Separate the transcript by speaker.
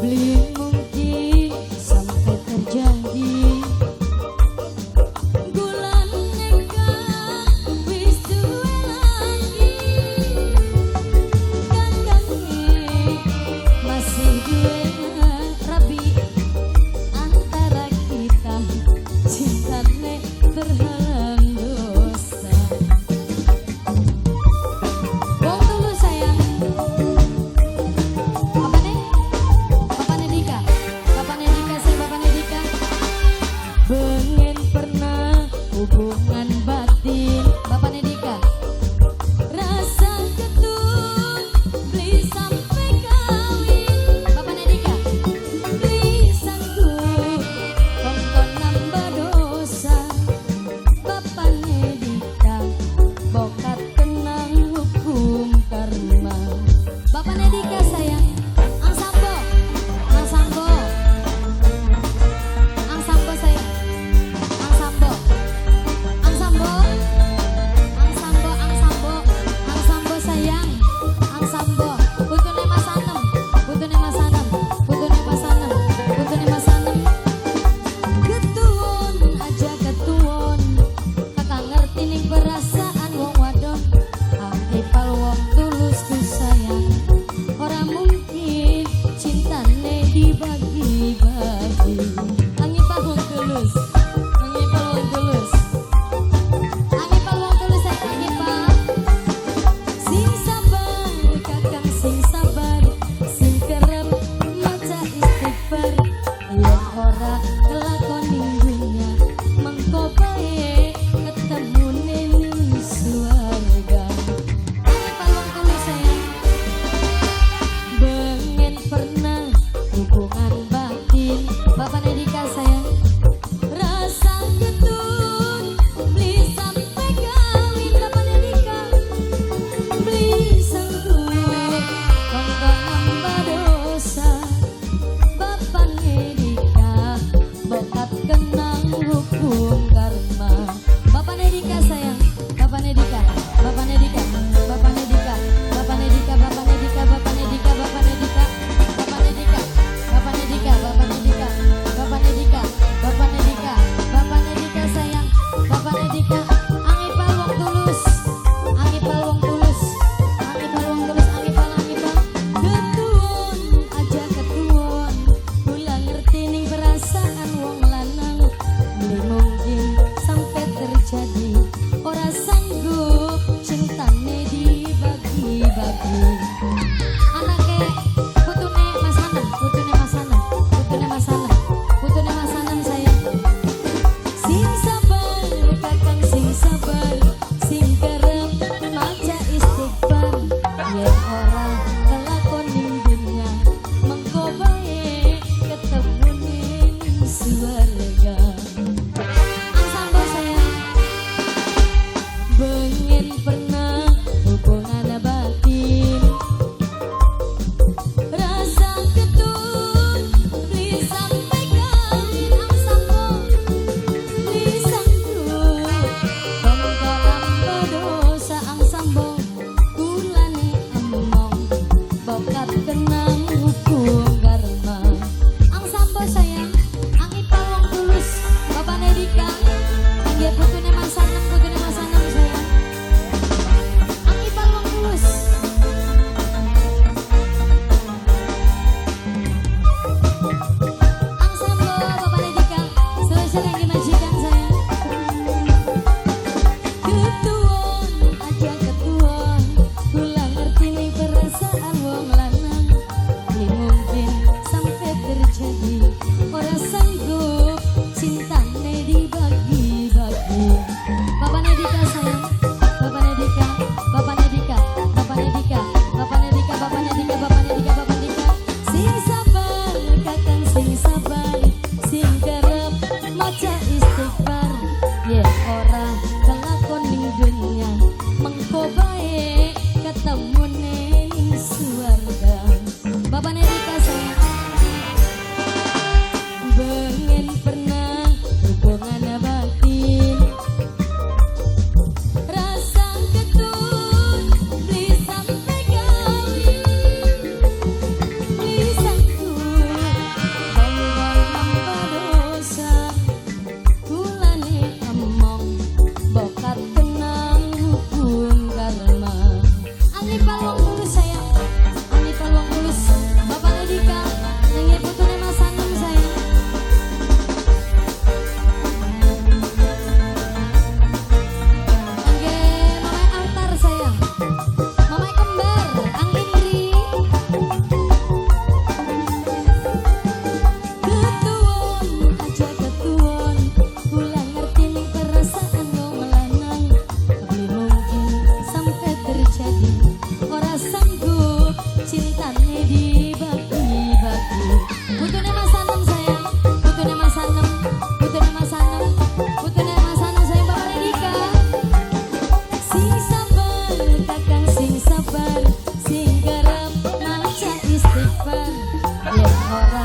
Speaker 1: Beli mungkin sampai terjadi. Gulane wis duwe lagi, kakange masih duwe rabi. Antara kita cintane terhalang dosa. Wong tulus, sayang. Apa nih? Bapak Nedika, Bapak Nedika, saya Bapak Nedika. Bengen pernah hubungan batin, Bapak Nedika. Rasa ketun beli sampai kawin, Bapak Nedika. Beli sanggup kongkon nambah dosa, Bapak Nedika. Bokat tenang hukum karma, Bapak Nedika, sayang. Ang Sambo, Ang Sambo, Ang Sambo, sayang. Ang Sambo, Ang Sambo, Ang Sambo, Ang Sambo, Ang Sambo, sayang. Ang Sambo. Putune Mas Anem, putune Mas Anem, putune Mas Anem, putune Mas Anem. Ketuon aja ketuon. Kakang ngerti ning perasaan wong wadon. Ang ipal wong tulus ku sayang. Ora mungkin cintane dibagi-bagi. Ang ipal wong tulus, Ang ipal wong tulus, Ang ipal wong tulus, sayang, Ang ipal. Sing sabar kakang, sing sabar, sing kerep maca istighfar. Yen ora kelakon ning dunya, mengko bae ketemune ning swarga. Ang ipal wong tulus, sayang. Bengen pernah hubungan Ora.